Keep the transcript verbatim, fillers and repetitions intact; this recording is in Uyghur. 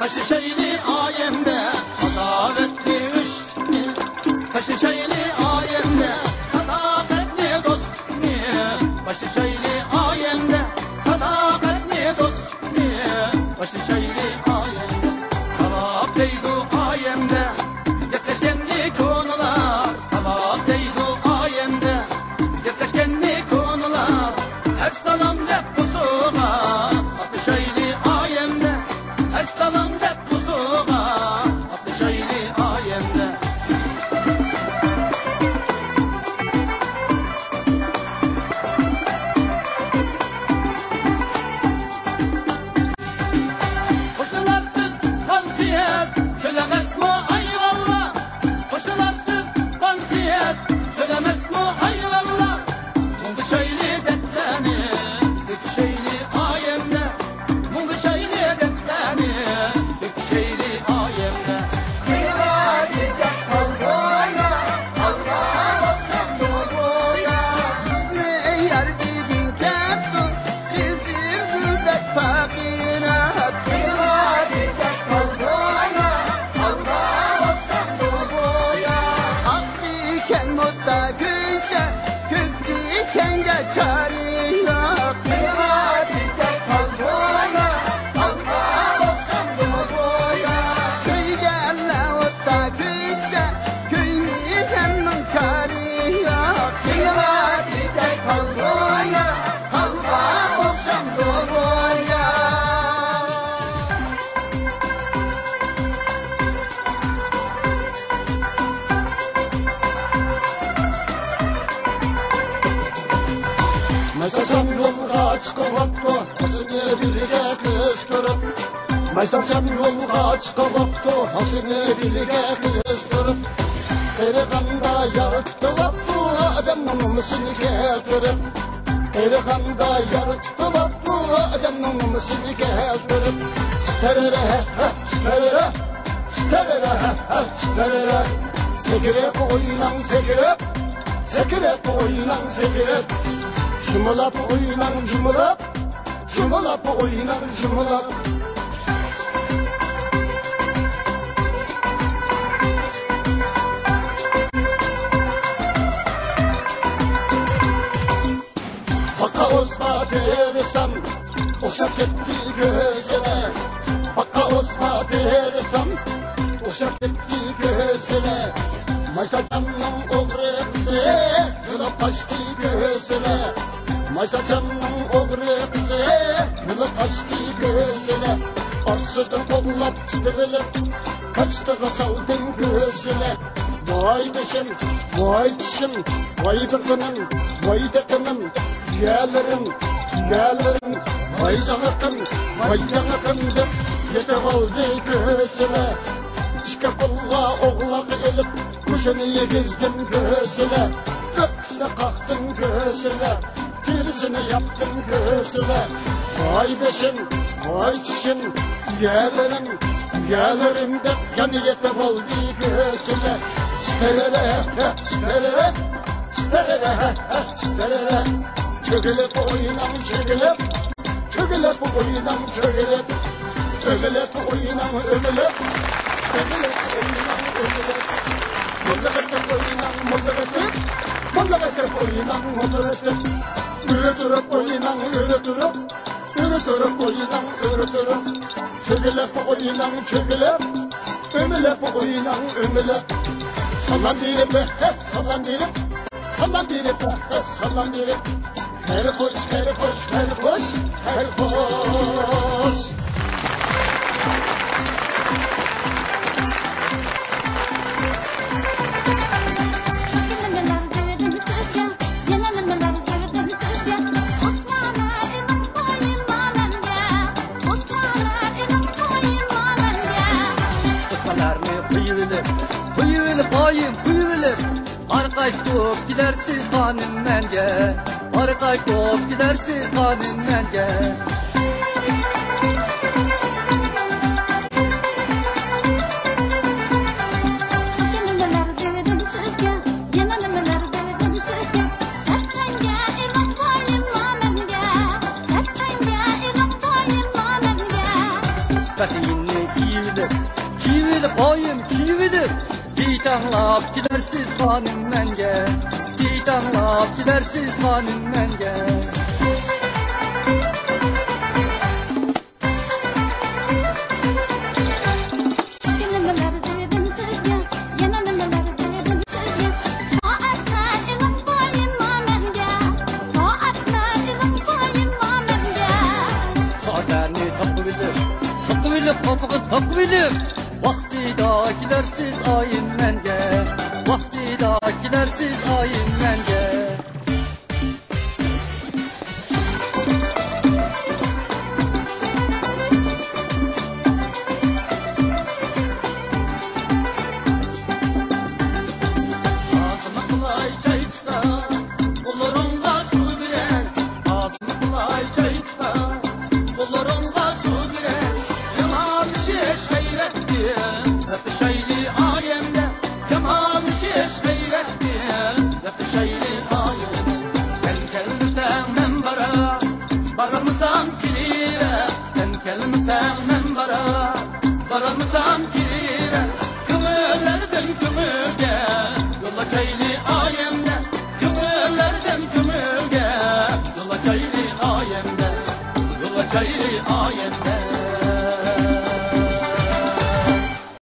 باشلىشايلى ئايەمدە ئاداۋەتنى، ئۆچلۈكنى. باشلىشايلى ئايەمدە ساداقەتنى، دوستلۇقنى. باشلىشايلى ئايەمدە ساداقەتنى، دوستلۇقنى. باشلىشايلى ئايەمدە. ساۋاب دەيدۇ ئايەمدە گەپلەشكەننى كونىلار. ساۋاب دەيدۇ ئايەمدە گەپلەشكەننى كونىلار. ئەسسالام دەپ بوسۇغا ئاتلىشايلى ئايەمدە. ئەسسالام دەپ بوسۇغا ئاتلىشايلى ئايەمدە. قوشنىلارسىز تۇغقانسىز چۆل ئەمەسمۇ ئايۋانلار. قوشنىلارسىز تۇغقانسىز چۆل ئەمەسمۇ ئايۋانلار. مۇڭدىشايلى دەردلەرنى تۆكۈشەيلى ئايەمدە. مۇڭدىشايلى دەردلەرنى تۆكۈشەيلى ئايەمدە. قىيما چېچەك قالغۇيا، قالغا ئوخشاپ تۇرغۇيا. بىزنى يار بۈگۈن كەپتۇ، قىزىل گۈلدەك پاخىرا. قىيما چېچەك قالغۇيا، قالغا ئوخشاپ تۇرغۇيا. ئاقتى ئىكەن ئوتتا كۆيسە، كۆزدە ئىكەنگە چارە يوق. قىيما چېچەك قالغۇيا، قالغا ئوخشاپ تۇرغۇيا. كۆيگەنلەر ئوتتا كۆيسە، كۆيمىگەننىڭ كارى يوق. قىيما چېچەك قالغۇيا، قالغا ئوخشاپ تۇرغۇيا. مايساچام يولغا چىقىۋاپتۇ، ئۆزىنى بىرگە قىستۇرۇپ. مايساچام يولغا چىقىۋاپتۇ، ئۆزىنى بىرگە قىستۇرۇپ. قېرىغاندا يار تۇتۇۋاپتۇ، ئادەمنىڭ نومۇسىنى كەلتۈرۈپ. قېرىغاندا يار تۇتۇۋاپتۇ، ئادەمنىڭ نومۇسىنى كەلتۈرۈپ. چىتەرەرە، ھە، ھە، چىتەرەرە، چىتەرەرە، ھە، ھە، چىتەرەرە. سەكرەپ ئويناڭ، سەكرەپ، سەكرەپ ئويناڭ، سەكرەپ. جۇمۇلاپ ئويناڭ، جۇمۇلاپ، جۇمۇلاپ ئويناڭ، جۇمۇلاپ. باقا ئوسما تېرىسام، ئوخشاپ كەتتى كۆزىنى. باقا ئوسما تېرىسام، ئوخشاپ كەتتى كۆزىنى. مايساچامنىڭ ئوغرى قىزى، يولۇپ قاچتى كۆزىنى. مايساچامنىڭ ئوغرى قىزى، يولۇپ قاچتى كۆزىنى. ئارىسىدىن قوغلاپ چىقىۋېلىپ، كاچىتىغا سالدىم كۆزىنى. ۋاي بېشىم، ۋاي چىشىم، ۋاي دىقىنىم، ۋاي دىقىنىم، يەلىرىم، يەلىرىم، ۋاي جاڭىقىم، ۋاي جاڭىقىم دەپ يېتىۋالدى كۆسىلە. ئىككى قولغا ئوغلاق ئېلىپ، مۇشۇنى يېگۈزدۈم كۆسىلە. كۆكسىنى قاقتىم كۆسىلە. تېرىسىنى ياپتىم كۆسىلە. ۋاي بېشىم، ۋاي چىشىم، يەلىرىم، يەلىرىم دەپ يەنە يېتىپ ئالدى كۆسىلە. چىتەرەرە، چىتەرەرە، چىتەرەرە، چىتەرەرە. چۆگىلەپ ئويناڭ، چۆگىلەپ، چۆگىلەپ ئويناڭ، چۆگىلەپ. ئۆمىلەپ ئويناڭ، ئۆمىلەپ، ئۆمىلەپ ئويناڭ، ئۆمىلەپ. مۇنداق ئېتىپ ئويناڭ، مۇنداق ئېتىپ، مۇنداق ئېتىپ ئويناڭ، مۇنداق ئېتىپ. ئۆرە تۇرۇپ ئويناڭ، ئۆرە تۇرۇپ. ئۆرە تۇرۇپ ئويناڭ، ئۆرە تۇرۇپ. چۆگىلەپ ئويناڭ، چۆگىلەپ. ئۆمىلەپ ئويناڭ، ئۆمىلەپ. سالام بېرىپ، ھە، سالام بېرىپ. سالام بېرىپ، ھە، سالام بېرىپ. خەير خوش، خەير خوش، خەير خوش، خەير خوش. ئوسمانلارنى قويۇۋېلىپ، قويۇۋېلىپ، قايىم قويۇۋېلىپ، ئارقاش بوپ كېلەرسىز خانىم مەنگە، ئارقاش بوپ كېلەرسىز خانىم مەنگە. بەخىيىننى ئايىم كىيىۋېلىپ، تېڭلاپ كېلەرسىز خانىم مەنگە، تېڭلاپ كېلەرسىز خانىم مەنگە. يەنە نېمىلەر دېدىم سىزگە، يەنە نېمىلەر دېدىم سىزگە. سائەتمەن ئېلىڭ قويما مەنگە، سائەتمەن ئېلىڭ قويما مەنگە. سائەتنى تاقىۋېلىپ، تاقىۋېلىپ، قاپىغا تاقىۋېلىپ، ۋاقتىدا كېلەرسىز ئايىم مەنگە، ۋاقتىدا كېلەرسىز ئايىم مەنگە.